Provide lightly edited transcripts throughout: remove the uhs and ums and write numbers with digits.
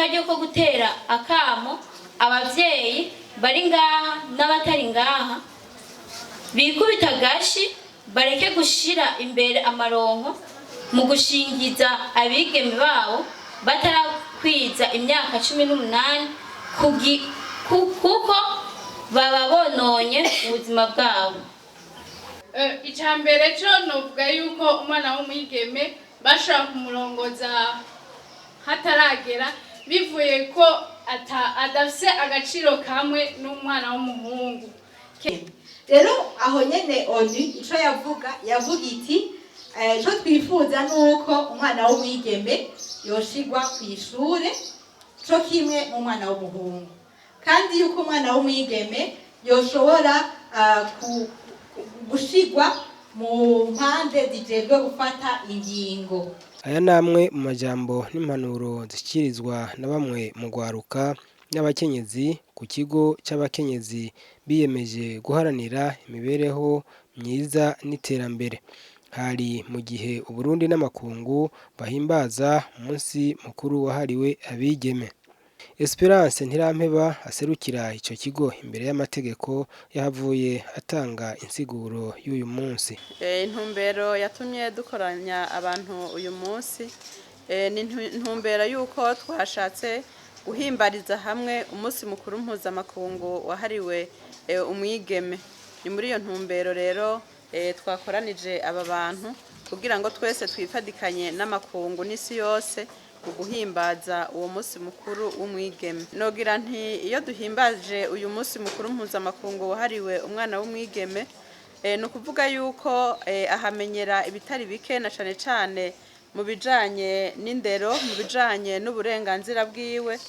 N'akaryo ko gutera akamo abavyeyi bari ngaha n'abatari ngaha, bikubita agashi, bareke gushira imbere amaronko mu gushingiza abigeme babo batarakwiza imyaka 18, kuko baba bononye ubuzima bwabo. Icya mbere cyo novuga yuko umwana w'umwigeme bashobora kumurongoza hataragera, bivuye ko adafise agaciro kamwe n'umwana w'umuhungu. Rero aho nyene ONU ico yavuga, yavuga iti ico twifuza nuko umwana w'umwigeme yoshigwa kw'ishure co kimwe n'umwana w'umuhungu, kandi yuko umwana w'umwigeme yoshobora gushigwa mu mpande zijejwe gufata ingingo. Aya namwe mu majambo n'impanuro zishyikirizwa na bamwe mu rwaruka n'abakenyezi ku kigo c'abakenyezi biyemeje guharanira imibereho myiza n'iterambere. Hari mu gihe Uburundi n'amakungu bahimbaza umunsi mukuru wahariwe abigeme. Esperance Ntirampeba aserukira ico kigo imbere y'amategeko yahavuye atanga insiguro y'uyu munsi. Intumbero yatumye dukoranya abantu uyu munsi ni intumbero y'uko twashatse guhimbariza hamwe umunsi mukuru mpuzamakungu wahariwe umwigeme. Ni muri iyo ntumbero rero twakoranije aba bantu kugira ngo twese twifadikanye n'amakungu n'isi yose mu guhimbaza uwo munsi mukuru w'umwigeme. Nogira nti iyo duhimbaje uyu munsi mukuru mpuzamakungu wahariwe umwana w'umwigeme, ni ukuvuga yuko ahamenyera ibitari bike, na cane cane mu bijanye n'indero, mu bijanye n'uburenganzira bwiwe.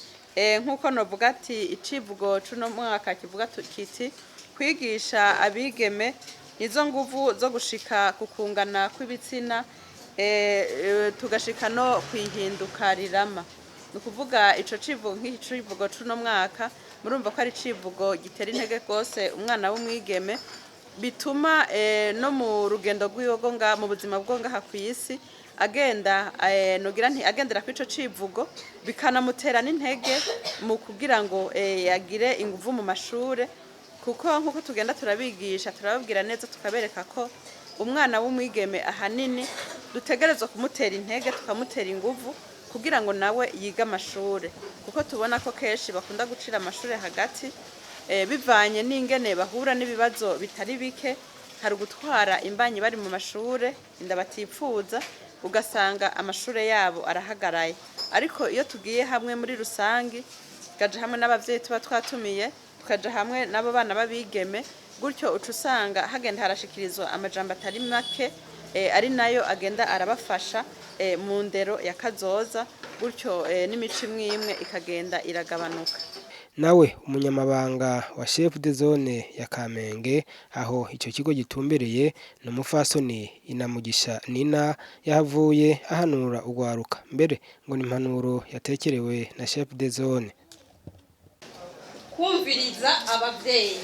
Nk'uko novuga ati icivugo c'uno mwaka kivuga kiti kwigisha abigeme nizo nguvu zo gushika ku kungana kw'ibitsina, tugashika no kwihinduka rirama. Ni ukuvuga ico civugo, nk'iki civugo c'uno mwaka, murumva ko ari icivugo gitera intege rwose umwana w'umwigeme, bituma no mu rugendo rwiwe rwo mu buzima bwo ngaha kw'isi agenda, nogira nti agendera kuri ico civugo, bikanamutera n'intege mu kugira ngo agire inguvu mu mashure, kuko nk'uko tugenda turabigisha, turababwira neza, tukabereka ko umwana w'umwigeme ahanini dutegerezwa kumutera intege, tukamutera inguvu kugira ngo nawe yige amashure, kuko tubona ko kenshi bakunda gucira amashure hagati, bivanye n'ingene bahura n'ibibazo bitari bike. Hari ugutwara imbanyi bari mu mashure, inda batipfuza, ugasanga amashure yabo arahagaraye. Ariko iyo tugiye hamwe muri rusangi, tukaja hamwe n'abavyeyi tuba twatumiye, tukaja hamwe n'abo bana b'abigeme gutyo, uca usanga hagenda harashikirizwa amajambo atari make, ari nayo agenda arabafasha mu ndero ya kazoza, gutyo n'imico imwe imwe ikagenda iragabanuka. Nawe umunyamabanga wa chef de zone ya Kamenge, aho ico kigo gitumbereye, ni umupfasoni Inamugisha Nina, yahavuye ahanura urwaruka, mbere ngo ni impanuro yatekerewe na chef de zone. Kumviriza ababyeyi,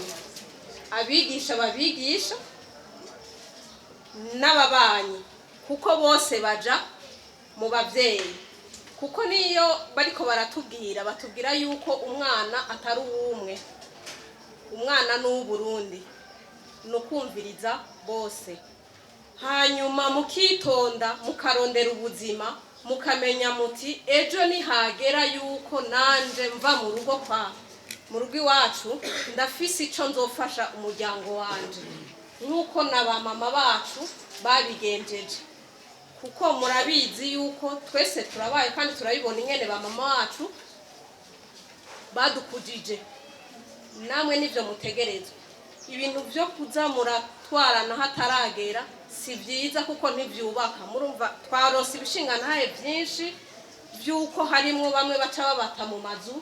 abigisha babigisha n'ababanyi, kuko bose baja mu babyeyi, kuko niyo bariko baratubwira, batubwira yuko umwana atari uw'umwe, umwana ni uw'Uburundi. Ni ukumviriza bose, hanyuma mukitonda, mukarondera ubuzima, mukamenya muti ejo nihagera yuko nanje mva mu rugo, kwa mu rugo iwacu, ndafise ico nzofasha umuryango wanje nk'uko na ba mama bacu babigenjeje, kuko murabizi yuko twese turabaye kandi turabibona ingene ba mama bacu badukujije. Namwe nivyo mutegerezwa. Ibintu vyo kuza muratwarana hataragera si vyiza, kuko ntivyubaka. Murumva twaronse ibishingantahe vyinshi vy'uko harimwo bamwe baca babata mu mazu,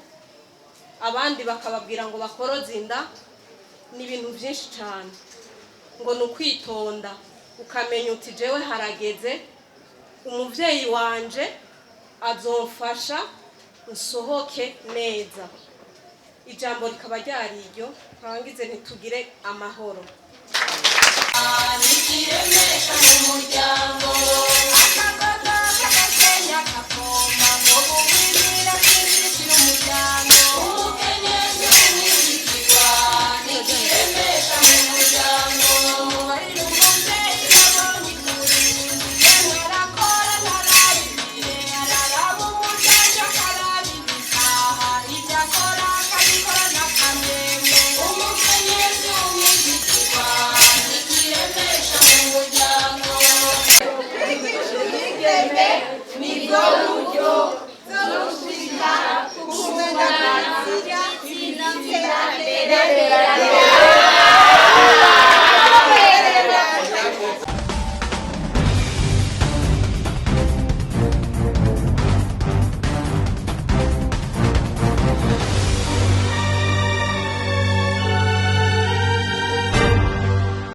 abandi bakababwira ngo bakoroze inda. Ni ibintu vyinshi cane. Ngo ni ukwitonda, ukamenya uti jewe harageze, umuvyeyi wanje azomfasha nsohoke neza. Ijambo rikaba ryari iryo nkangize, ntitugire amahoro. Nikiremesha mu muryango akagogo kagasenya kakoma ngo buwimira. Intererano.